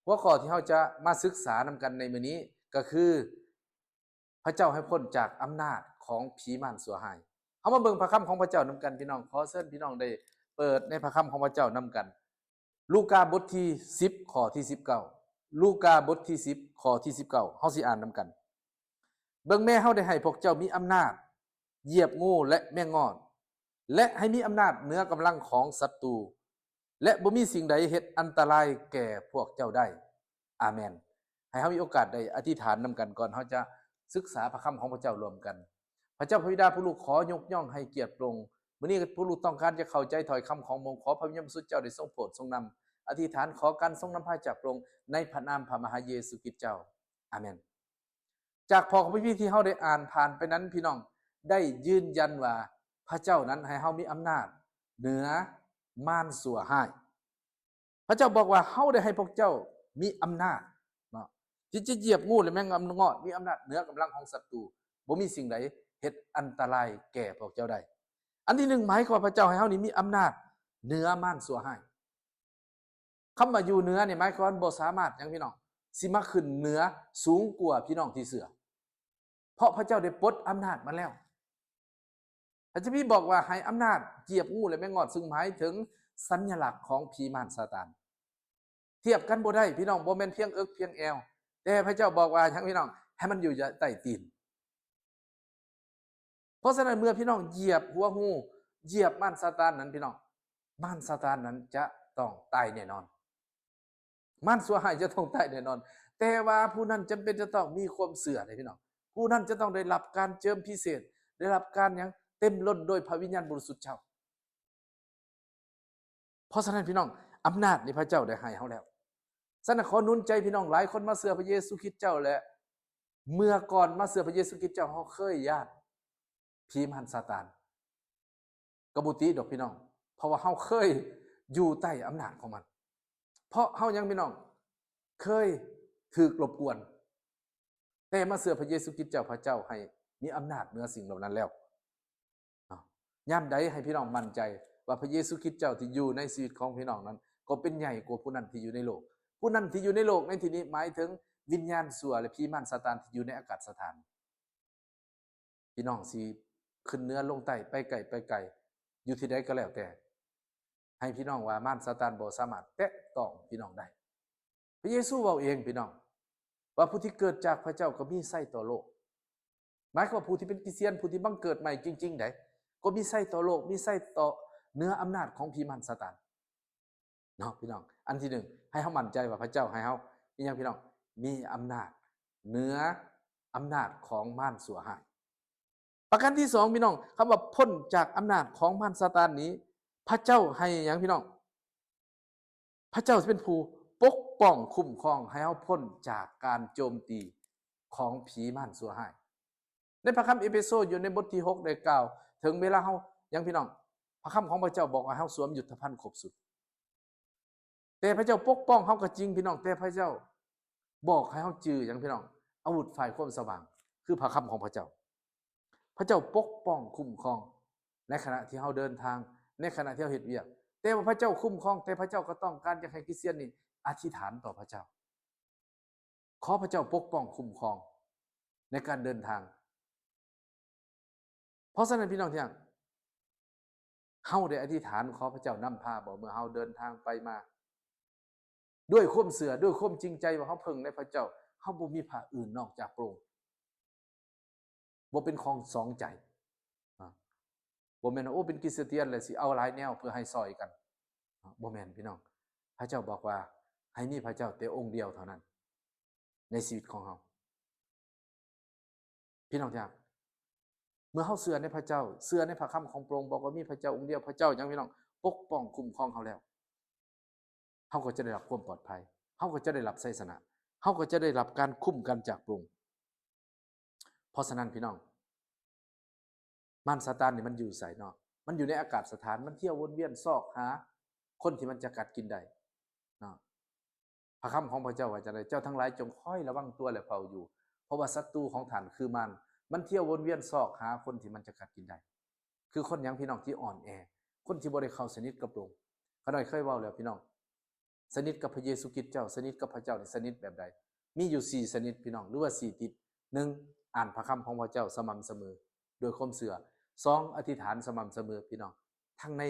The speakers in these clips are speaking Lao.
ຫົວຂໍ້ທີ່ເຮົາຈະມາສຶກສານຳກັນໃນມື້ນີ້ກໍຄື ພະເຈົ້າໃຫ້ພົ້ນຈາກອຳນາດຂອງຜີມານຊົ່ວຮ້າຍ. ເຮົາມາເບິ່ງພະຄຳຂອງພະເຈົ້ານຳກັນ, ພີ່ນ້ອງ, ຂໍເຊີນພີ່ນ້ອງໄດ້ເປີດໃນພະຄຳຂອງພະເຈົ້ານຳກັນ. ລູກາບົດທີສິບ ຂໍ້ທີສິບເກົ້າ. ລູກາບົດທີສິບ ຂໍ້ທີສິບເກົ້າ ເຮົາຊິອ່ານນຳກັນ. ເບິ່ງແມ້ ເຮົາໄດ້ໃຫ້ພວກເຈົ້າມີອຳນາດຢຽບງູ ແລະ ແມງງອດ ແລະ ໃຫ້ມີອຳນາດເໜືອກຳລັງຂອງສັດຕູ ແລະ ບໍ່ມີສິ່ງໃດເຮັດອັນຕະລາຍແກ່ພວກເຈົ້າໄດ້. ອາເມນ. ໃຫ້ເຮົາມີໂອກາດໄດ້ອະທິຖານນຳກັນ ກ່ອນເຮົາຈະສຶກສາພະຄຳຂອງພະເຈົ້າຮ່ວມກັນ. ພະເຈົ້າພະບິດາ, ພວກລູກຂໍຍົກຍ້ອງໃຫ້ກຽດພະອົງ. ມື້ນີ້ພວກລູກຕ້ອງການຈະເຂົ້າໃຈຖ້ອຍຄຳຂອງພະອົງ. ຂໍພະວິນຍານບໍລິສຸດເຈົ້າໄດ້ຊົງໂປດຊົງນຳ. ອະທິຖານຂໍການຊົງນຳພາຈາກພະອົງ ໃນພະນາມພະມະຫາເຢຊູຄຣິດເຈົ້າ. ອາເມນ. ຈາກຂໍ້ພະຄຳພີທີ່ເຮົາໄດ້ອ່ານຜ່ານໄປນັ້ນ, ພີ່ນ້ອງ, ໄດ້ຢືນຢັນວ່າພະເຈົ້ານັ້ນໃຫ້ເຮົາມີອຳນາດເໜືອມານຊົ່ວຮ້າຍ. ພະເຈົ້າບອກວ່າ ເຮົາໄດ້ໃຫ້ພວກເຈົ້າມີອຳນາດເນາະ ທີ່ຈະຢຽບງູ ແລະ ແມງງອດ, ມີອຳນາດເໜືອກຳລັງຂອງສັດຕູ, ບໍ່ມີສິ່ງໃດເຮັດອັນຕະລາຍແກ່ພວກເຈົ້າໄດ້. ອັນທີໜຶ່ງ ໝາຍຄວາມວ່າພະເຈົ້າໃຫ້ເຮົານີ້ມີອຳນາດເໜືອມານຊົ່ວຮ້າຍ. ຄຳວ່າຢູ່ເໜືອນີ້ໝາຍຄວາມວ່າບໍ່ສາມາດຫຍັງ ພີ່ນ້ອງ ຊິມາຂຶ້ນເໜືອສູງກວ່າພີ່ນ້ອງທີ່ເຊື່ອ ເພາະພະເຈົ້າໄດ້ປົດອຳນາດມັນແລ້ວ. ພະເຈົ້າມີບອກວ່າໃຫ້ອຳນາດຢຽບງູ ແລະ ແມງງອດ ຊຶ່ງໝາຍເຖິງສັນຍະລັກຂອງຜີມານຊາຕານ. ທຽບກັນບໍ່ໄດ້ ພີ່ນ້ອງ, ບໍ່ແມ່ນພຽງເອິກພຽງແອວ, ແຕ່ພະເຈົ້າບອກວ່າຫຍັງ ພີ່ນ້ອງ? ໃຫ້ມັນຢູ່ໃຕ້ຕີນ. ເພາະສະນັ້ນ ເມື່ອພີ່ນ້ອງຢຽບຫົວງູ, ຢຽບມານຊາຕານນັ້ນ ພີ່ນ້ອງ, ມານຊາຕານນັ້ນຈະຕ້ອງຕາຍແນ່ນອນ. ມານຊົ່ວຮ້າຍຈະຕ້ອງຕາຍແນ່ນອນ, ແຕ່ວ່າຜູ້ນັ້ນຈຳເປັນຈະຕ້ອງມີຄວາມເຊື່ອເດ້ ພີ່ນ້ອງ. ຜູ້ນັ້ນຈະຕ້ອງໄດ້ຮັບການເຈິມພິເສດ, ໄດ້ຮັບການຫຍັງ? ເຕັມລົ້ນໂດຍພະວິນຍານບໍລິສຸດເຈົ້າ. ເພາະສະນັ້ນ ພີ່ນ້ອງ, ອຳນາດນີ້ພະເຈົ້າໄດ້ໃຫ້ເຮົາແລ້ວ. ສະນັ້ນ ຂໍໜູນໃຈພີ່ນ້ອງ, ຫຼາຍຄົນມາເຊື່ອພະເຢຊູຄຣິດເຈົ້າ ແລະ ເມື່ອກ່ອນມາເຊື່ອພະເຢຊູຄຣິດເຈົ້າ, ເຮົາເຄີຍຢ້ານຜີມານຊາຕານ. ກໍບໍ່ຕິດອກ ພີ່ນ້ອງ, ເພາະວ່າເຮົາເຄີຍຢູ່ໃຕ້ອຳນາດຂອງມັນ. ເພາະເຮົາຫຍັງ ພີ່ນ້ອງ? ເຄີຍຖືກລົບກວນ. ແຕ່ມາເຊື່ອພະເຢຊູຄຣິດເຈົ້າ, ພະເຈົ້າໃຫ້ມີອຳນາດເໜືອສິ່ງເຫຼົ່ານັ້ນແລ້ວເນາະ. ຍາມໃດໃຫ້ພີ່ນ້ອງໝັ້ນໃຈວ່າພະເຢຊູຄຣິດເຈົ້າທີ່ຢູ່ໃນຊີວິດຂອງພີ່ນ້ອງນັ້ນ ກໍເປັນໃຫຍ່ກວ່າຜູ້ນັ້ນທີ່ຢູ່ໃນໂລກ. ຜູ້ນັ້ນທີ່ຢູ່ໃນໂລກໃນທີ່ນີ້ໝາຍເຖິງວິນຍານຊົ່ວ ແລະ ຜີມານຊາຕານທີ່ຢູ່ໃນອາກາດສະຖານ. ພີ່ນ້ອງຊິຂຶ້ນເໜືອລົງໃຕ້, ໄປໃກ້ໄປໄກ, ຢູ່ທີ່ໃດກໍແລ້ວແຕ່, ໃຫ້ພີ່ນ້ອງວ່າມານຊາຕານບໍ່ສາມາດແຕະຕ້ອງພີ່ນ້ອງໄດ້. ພະເຢຊູເວົ້າເອງ ພີ່ນ້ອງ, ວ່າຜູ້ທີ່ເກີດຈາກພະເຈົ້າກໍມີໄຊຕໍ່ໂລກ. ໝາຍຄວາມວ່າຜູ້ທີ່ເປັນຄຣິສຕຽນ, ຜູ້ທີ່ບັງເກີດໃໝ່ຈິງໆໃດ, ກໍມີໄຊຕໍ່ໂລກ, ມີໄຊຕໍ່ເໜືອອຳນາດຂອງຜີມານຊາຕານ. ເນາະ ພີ່ນ້ອງ. ອັນທີໜຶ່ງ ໃຫ້ເຮົາໝັ້ນໃຈວ່າພະເຈົ້າໃຫ້ເຮົາມີຫຍັງ ພີ່ນ້ອງ? ມີອຳນາດເໜືອອຳນາດຂອງມານຊົ່ວຮ້າຍ. ປະການທີສອງ ພີ່ນ້ອງ, ຄຳວ່າພົ້ນຈາກອຳນາດຂອງມານຊາຕານນີ້, ພະເຈົ້າໃຫ້ຫຍັງ ພີ່ນ້ອງ? ພະເຈົ້າຊິເປັນຜູ້ປົກປ້ອງຄຸ້ມຄອງໃຫ້ເຮົາພົ້ນຈາກການໂຈມຕີຂອງຜີມານຊົ່ວຮ້າຍ. ໃນພະຄຳເອເຟໂຊຢູ່ໃນບົດທີຫົກໄດ້ກ່າວເຖິງເວລາເຮົາຫຍັງ ພີ່ນ້ອງ? ພະຄຳຂອງພະເຈົ້າບອກວ່າເຮົາສວມຍຸດທະພັນຄົບຊຸດ. ແຕ່ພະເຈົ້າປົກປ້ອງເຮົາກໍຈິງ ພີ່ນ້ອງ, ແຕ່ພະເຈົ້າບອກໃຫ້ເຮົາຈື່ຫຍັງ ພີ່ນ້ອງ? ອາວຸດຝ່າຍຄວາມສະຫວ່າງ ຄືພະຄຳຂອງພະເຈົ້າ. ພະເຈົ້າປົກປ້ອງຄຸ້ມຄອງໃນຂະນະທີ່ເຮົາເດີນທາງ, ໃນຂະນະທີ່ເຮົາເຮັດວຽກ. ແຕ່ວ່າພະເຈົ້າຄຸ້ມຄອງ, ແຕ່ພະເຈົ້າກໍຕ້ອງການຢາກໃຫ້ຄຣິສຕຽນນີ້ອະທິຖານຕໍ່ພະເຈົ້າ. ຂໍພະເຈົ້າປົກປ້ອງຄຸ້ມຄອງໃນການເດີນທາງ. ເພາະສະນັ້ນ ພີ່ນ້ອງທີ່ຮັກ, ເຮົາໄດ້ອະທິຖານຂໍພະເຈົ້ານຳພາບໍ່ ເມື່ອເຮົາເດີນທາງໄປມາ ດ້ວຍຄວາມເຊື່ອ, ດ້ວຍຄວາມຈິງໃຈວ່າເຮົາເພິ່ງໃນພະເຈົ້າ, ເຮົາບໍ່ມີພະອື່ນນອກຈາກພະອົງ. ບໍ່ເປັນຂອງສອງໃຈ. ອາ ບໍ່ແມ່ນວ່າ ໂອ້ ເປັນຄຣິສຕຽນແລ້ວຊິເອົາຫຼາຍແນວເພື່ອໃຫ້ຊ່ອຍກັນ. ອາ ບໍ່ແມ່ນ ພີ່ນ້ອງ. ພະເຈົ້າບອກວ່າ ໃຫ້ມີພະເຈົ້າແຕ່ອົງດຽວເທົ່ານັ້ນໃນຊີວິດຂອງເຮົາ. ພີ່ນ້ອງທີ່ຮັກ, ເມື່ອເຮົາເຊື່ອໃນພະເຈົ້າ, ເຊື່ອໃນພະຄຳຂອງພະອົງ, ບອກວ່າມີພະເຈົ້າອົງດຽວ, ພະເຈົ້າຫຍັງ ພີ່ນ້ອງ? ປົກປ້ອງຄຸ້ມຄອງເຮົາແລ້ວ. ເຮົາກໍຈະໄດ້ຮັບຄວາມປອດໄພ, ເຮົາກໍຈະໄດ້ຮັບໄຊຊະນະ, ເຮົາກໍຈະໄດ້ຮັບການຄຸ້ມກັນຈາກພະອົງ. ເພາະສະນັ້ນ ພີ່ນ້ອງ, ມານຊາຕານນີ້ມັນຢູ່ໃສເນາະ? ມັນຢູ່ໃນອາກາດສະຖານ, ມັນທ່ຽວວົນວຽນຊອກຫາຄົນທີ່ມັນຈະກັດກິນໄດ້ເນາະ. ພະຄຳຂອງພະເຈົ້າວ່າຈັ່ງໃດ? ເຈົ້າທັງຫຼາຍຈົ່ງຄອຍລະວັງຕົວ ແລະ ເຝົ້າຢູ່, ເພາະວ່າສັດຕູຂອງທ່ານຄືມານ, ມັນທ່ຽວວົນວຽນຊອກຫາຄົນທີ່ມັນຈະກັດກິນໄດ້. ຄືຄົນຫຍັງ ພີ່ນ້ອງ? ທີ່ອ່ອນແອ, ຄົນທີ່ບໍ່ໄດ້ເຂົ້າສະໜິດກັບພະອົງ. ຂ້ານ້ອຍເຄີຍເວົ້າແລ້ວ ພີ່ນ້ອງ, ສະໜິດກັບພະເຢຊູຄຣິດເຈົ້າ, ສະໜິດກັບພະເຈົ້ານີ້ສະໜິດແບບໃດ? ມີຢູ່ສີ່ຊະນິດພີ່ນ້ອງ ຫຼືວ່າສີ່ທິດ. ໜຶ່ງ ອ່ານພະຄຳຂອງພະເຈົ້າສະໝ່ຳສະເໝີດ້ວຍຄວາມເຊື່ອ. ສອງ ອະທິຖານສະໝ່ຳສະເໝີພີ່ນ້ອງ ທັງໃນ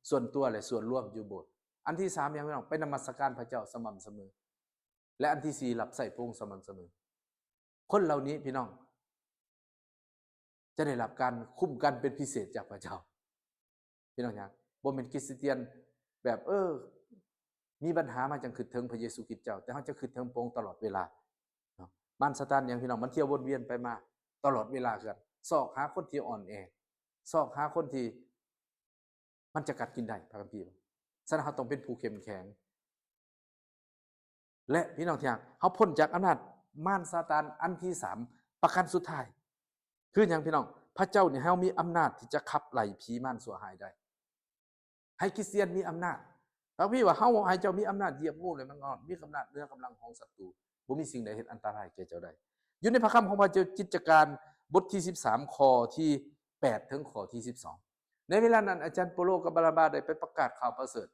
ສ່ວນຕົວ ແລະ ສ່ວນລວມຢູ່ໂບດ. ອັນທີສາມຫຍັງພີ່ນ້ອງ? ໄປນະມັດສະການພະເຈົ້າສະໝ່ຳສະເໝີ. ແລະ ອັນທີສີ່ ຮັບໃຊ້ພະອົງສະໝ່ຳສະເໝີ. ຄົນເຫຼົ່ານີ້ພີ່ນ້ອງ ຈະໄດ້ຮັບການຄຸ້ມກັນເປັນພິເສດຈາກພະເຈົ້າ. ພີ່ນ້ອງທີ່ຮັກ, ບໍ່ແມ່ນຄຣິສຕຽນແບບ ເອີ ມີບັນຫາມາຈັ່ງຄິດເຖິງພະເຢຊູຄຣິດເຈົ້າ, ແຕ່ເຮົາຈະຄິດເຖິງພະອົງຕະຫຼອດເວລາເນາະ. ມານຊາຕານຫຍັງພີ່ນ້ອງ? ມັນທ່ຽວວົນວຽນໄປມາຕະຫຼອດເວລາຄືກັນ, ຊອກຫາຄົນທີ່ອ່ອນແອ, ຊອກຫາຄົນທີ່ມັນຈະກັດກິນໄດ້, ພະຄຳພີວ່າ. ສະນັ້ນ ເຮົາຕ້ອງເປັນຜູ້ເຂັ້ມແຂງ. ແລະ ພີ່ນ້ອງທີ່ຮັກ, ເຮົາພົ້ນຈາກອຳນາດມານຊາຕານອັນທີສາມ ປະການສຸດທ້າຍ. ຄືຫຍັງພີ່ນ້ອງ? ພະເຈົ້ານີ້ໃຫ້ເຮົາມີອຳນາດທີ່ຈະຂັບໄລ່ຜີມານຊົ່ວຮ້າຍໄດ້. ໃຫ້ຄຣິສຕຽນມີອຳນາດ. ພະຄຳພີວ່າ ເຮົາໃຫ້ເຈົ້າມີອຳນາດຢຽບງູ ແລະ ແມງງອດ, ມີອຳນາດເໜືອກຳລັງຂອງສັດຕູ, ບໍ່ມີສິ່ງໃດເຮັດອັນຕະລາຍແກ່ເຈົ້າໄດ້. ຢູ່ໃນພະຄຳຂອງພະເຈົ້າ ກິດຈະການບົດທີສິບສາມ ຂໍ້ທີແປດເຖິງຂໍ້ທີສິບສອງ. ໃນເວລານັ້ນ ອາຈານເປົາໂລກັບບານາບາໄດ້ໄປປະກາດຂ່າວປະເສີດ.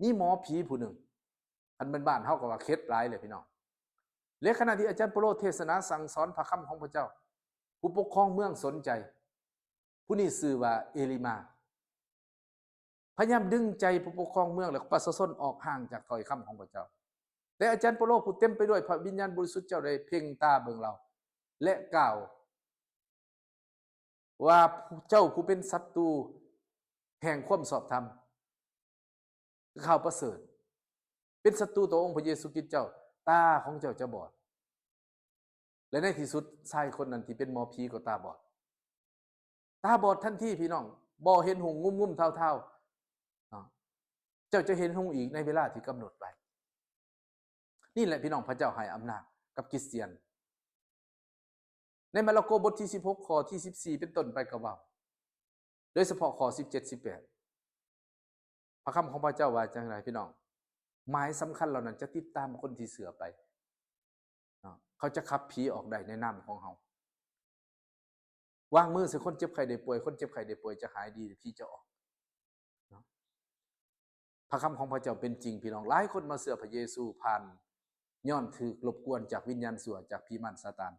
ມີໝໍຜີຜູ້ໜຶ່ງ, ຄັນແມ່ນບ້ານເຮົາກໍວ່າເຂັດຫຼາຍແຫຼະພີ່ນ້ອງ. ແລະ ຂະນະທີ່ອາຈານເປົາໂລເທດສະໜາສັ່ງສອນພະຄຳຂອງພະເຈົ້າ, ຜູ້ປົກຄອງເມືອງສົນໃຈ. ຜູ້ນີ້ຊື່ວ່າເອລີມາ. ພະຍາຍາມດຶງໃຈຜູ້ປົກຄອງເມືອງ ແລະ ປະຊາຊົນອອກຫ່າງຈາກຖ້ອຍຄຳຂອງພະເຈົ້າ. ແຕ່ອາຈານເປົາໂລຜູ້ເຕັມໄປດ້ວຍພະວິນຍານບໍລິສຸດເຈົ້າໄດ້ເພັ່ງຕາເບິ່ງລາວ ແລະ ກ່າວວ່າ ເຈົ້າຜູ້ເປັນສັດຕູແຫ່ງຄວາມຊອບທຳ, ຂ່າວປະເສີດ, ເປັນສັດຕູຕໍ່ອົງພະເຢຊູຄຣິດເຈົ້າ, ຕາຂອງເຈົ້າຈະບອດ. ແລະ ໃນທີ່ສຸດ ຊາຍຄົນນັ້ນທີ່ເປັນໝໍຜີກໍຕາບອດ. ຕາບອດທັນທີພີ່ນ້ອງ, ບໍ່ເຫັນຮຸ່ງ, ງຸ່ມໆເທົາໆ. ເຈົ້າຈະເຫັນຮຸ່ງອີກໃນເວລາທີ່ກຳນົດໄວ້. ນີ້ແຫຼະພີ່ນ້ອງ, ພະເຈົ້າໃຫ້ອຳນາດກັບຄຣິສຕຽນ. ໃນມາລະໂກບົດທີສິບຫົກ ຂໍ້ທີສິບສີ່ເປັນຕົ້ນໄປກໍເວົ້າ, ໂດຍສະເພາະຂໍ້ສິບເຈັດ ສິບແປດ. ພະຄຳຂອງພະເຈົ້າວ່າຈັ່ງໃດພີ່ນ້ອງ? ໝາຍສຳຄັນເຫຼົ່ານັ້ນຈະຕິດຕາມຄົນທີ່ເຊື່ອໄປເນາະ, ເຂົາຈະຂັບຜີອອກໄດ້ໃນນາມຂອງເຮົາ. ວາງມືໃສ່ຄົນເຈັບໄຂ້ໄດ້ປ່ວຍ, ຄົນເຈັບໄຂ້ໄດ້ປ່ວຍຈະຫາຍດີ, ຜີຈະອອກເນາະ. ພະຄຳຂອງພະເຈົ້າເປັນຈິງພີ່ນ້ອງ, ຫຼາຍຄົນມາເຊື່ອພະເຢຊູຜ່ານ ຍ້ອນຖືກລົບກວນຈາກວິນຍານຊົ່ວ, ຈາກຜີມານຊາຕານ.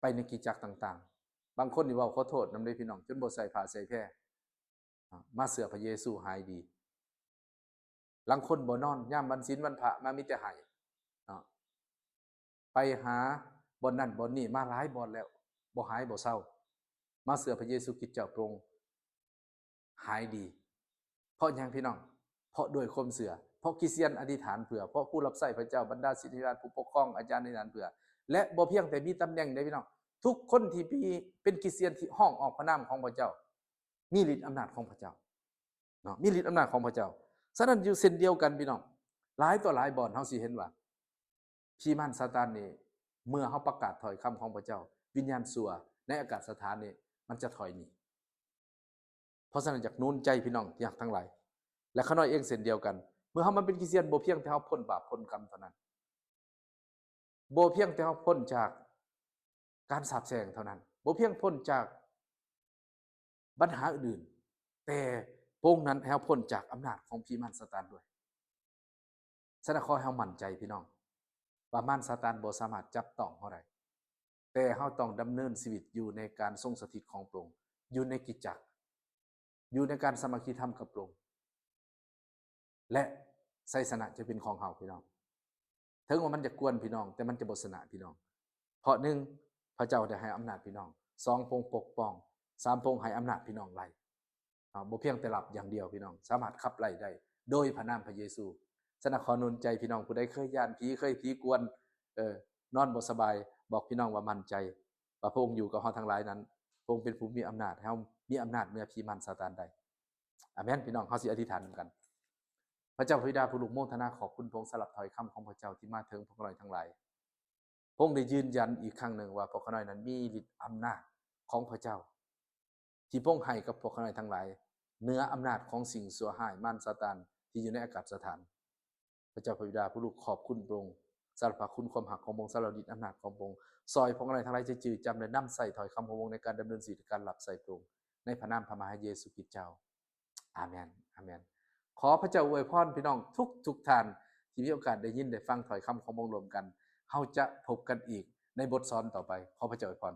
ໄປໃນກິດຈັກຕ່າງໆ. ບາງຄົນນີ້ເວົ້າຂໍໂທດນຳເດ້ພີ່ນ້ອງ, ຈົນບໍ່ໃສ່ຜ້າໃສ່ແພ, ມາເຊື່ອພະເຢຊູຫາຍດີ. ລາງຄົນບໍ່ນອນ, ຍາມວັນສິນວັນພະມາມີແຕ່ໄຫ້ເນາະ, ໄປຫາບ່ອນນັ້ນບ່ອນນີ້ມາຫຼາຍບ່ອນແລ້ວ, ບໍ່ຫາຍບໍ່ເຊົາ. ມາເຊື່ອພະເຢຊູຄຣິດເຈົ້າ, ພະອົງ ຫາຍດີ. ເພາະຫຍັງພີ່ນ້ອງ? ເພາະດ້ວຍຄວາມເຊື່ອ, ເພາະຄຣິສຕຽນອະທິຖານເພື່ອ, ເພາະຜູ້ຮັບໃຊ້ພະເຈົ້າ, ບັນດາສິດທິບານ, ຜູ້ປົກຄອງ, ອາຈານອະທິຖານເພື່ອ, ແລະ ບໍ່ພຽງແຕ່ມີຕຳແໜ່ງເດ້ພີ່ນ້ອງ, ທຸກຄົນທີ່ເປັນຄຣິສຕຽນທີ່ຮ້ອງອອກພະນາມຂອງພະເຈົ້າ ມີລິດອຳນາດຂອງພະເຈົ້າເນາະ, ມີລິດອຳນາດຂອງພະເຈົ້າ. ສະນັ້ນ ຢູ່ເຊັ່ນດຽວກັນພີ່ນ້ອງ, ຫຼາຍຕໍ່ຫຼາຍບ່ອນເຮົາຊິເຫັນວ່າ ຜີມານຊາຕານນີ້ ເມື່ອເຮົາປະກາດຖ້ອຍຄຳຂອງພະເຈົ້າ, ວິນຍານຊົ່ວໃນອາກາດສະຖານນີ້ ມັນຈະຖອຍໜີ. ເພາະສະນັ້ນ ຢາກໜູນໃຈພີ່ນ້ອງທີ່ຮັກທັງຫຼາຍ ແລະ ຂ້ານ້ອຍເອງເຊັ່ນດຽວກັນ, ເມື່ອເຮົາມາເປັນຄຣິສຕຽນ, ບໍ່ພຽງແຕ່ເຮົາພົ້ນບາບພົ້ນກຳເທົ່ານັ້ນ, ບໍ່ພຽງແຕ່ເຮົາພົ້ນຈາກການສາບແຊ່ງເທົ່ານັ້ນ, ບໍ່ພຽງພົ້ນຈາກບັນຫາອື່ນໆ, ແຕ່ພະອົງນັ້ນໃຫ້ເຮົາພົ້ນຈາກອຳນາດຂອງຜີມານຊາຕານດ້ວຍ. ສະນັ້ນ ຂໍໃຫ້ເຮົາໝັ້ນໃຈພີ່ນ້ອງ ວ່າມານຊາຕານບໍ່ສາມາດຈັບຕ້ອງເຮົາໄດ້, ແຕ່ເຮົາຕ້ອງດຳເນີນຊີວິດຢູ່ໃນການຊົງສະຖິດຂອງພະອົງ, ຢູ່ໃນກິດຈັກ, ຢູ່ໃນການສາມັກຄີທຳກັບພະອົງ, ແລະ ໄຊຊະນະຈະເປັນຂອງເຮົາພີ່ນ້ອງ. ເຖິງວ່າມັນຈະກວນພີ່ນ້ອງ, ແຕ່ມັນຈະບໍ່ຊະນະພີ່ນ້ອງ. ເພາະໜຶ່ງ ພະເຈົ້າໄດ້ໃຫ້ອຳນາດພີ່ນ້ອງ, ສອງ ພະອົງປົກປ້ອງ, ສາມ ພະອົງໃຫ້ອຳນາດພີ່ນ້ອງໄລ່. ເຮົາບໍ່ພຽງແຕ່ຮັບຢ່າງດຽວພີ່ນ້ອງ, ສາມາດຂັບໄລ່ໄດ້ໂດຍພະນາມພະເຢຊູ. ສະນັ້ນ ຂໍໜູນໃຈພີ່ນ້ອງ ຜູ້ໃດເຄີຍຢ້ານຜີ, ເຄີຍຜີກວນ, ເອີ, ນອນບໍ່ສະບາຍ, ບອກພີ່ນ້ອງວ່າໝັ້ນໃຈວ່າພະອົງຢູ່ກັບເຮົາທັງຫຼາຍນັ້ນ, ພະອົງເປັນຜູ້ມີອຳນາດ, ໃຫ້ເຮົາມີອຳນາດເໜືອຜີມານຊາຕານໄດ້. ອາເມນ. ພີ່ນ້ອງ, ເຮົາຊິອະທິຖານນຳກັນ. ພະເຈົ້າພະບິດາ, ພວກລູກໂມທະນາຂອບຄຸນພະອົງສຳລັບຖ້ອຍຄຳຂອງພະເຈົ້າທີ່ມາເຖິງພວກຂ້ານ້ອຍທັງຫຼາຍ. ພະອົງໄດ້ຢືນຢັນອີກຄັ້ງໜຶ່ງວ່າ ພວກຂ້ານ້ອຍນັ້ນມີລິດອຳນາດຂອງພະເຈົ້າ ທີ່ພະອົງໃຫ້ກັບພວກຂ້ານ້ອຍທັງຫຼາຍ ເໜືອອຳນາດຂອງສິ່ງຊົ່ວຮ້າຍມານຊາຕານທີ່ຢູ່ໃນອາກາດສະຖານ. ພະເຈົ້າພະບິດາ, ພວກລູກຂອບຄຸນພະອົງສຳລັບພະຄຸນຄວາມຮັກຂອງພະອົງ, ສຳລັບລິດອຳນາດຂອງພະອົງ. ຊ່ອຍພວກຂ້ານ້ອຍທັງຫຼາຍຈະຈື່ຈຳ ແລະ ນຳໃຊ້ຖ້ອຍຄຳຂອງພະອົງໃນການດຳເນີນຊີວິດ, ການຮັບໃຊ້ພະອົງ, ໃນພະນາມພະມະຫາເຢຊູຄຣິດເຈົ້າ. ອາເມນ, ອາເມນ. ຂໍພະເຈົ້າອວຍພອນພີ່ນ້ອງທຸກໆທ່ານ ທີ່ມີໂອກາດໄດ້ຍິນໄດ້ຟັງຖ້ອຍຄຳຂອງພວກລວມກັນ. ເຮົາຈະພົບກັນອີກໃນບົດສອນຕໍ່ໄປ. ຂໍພະເຈົ້າອວຍພອນ.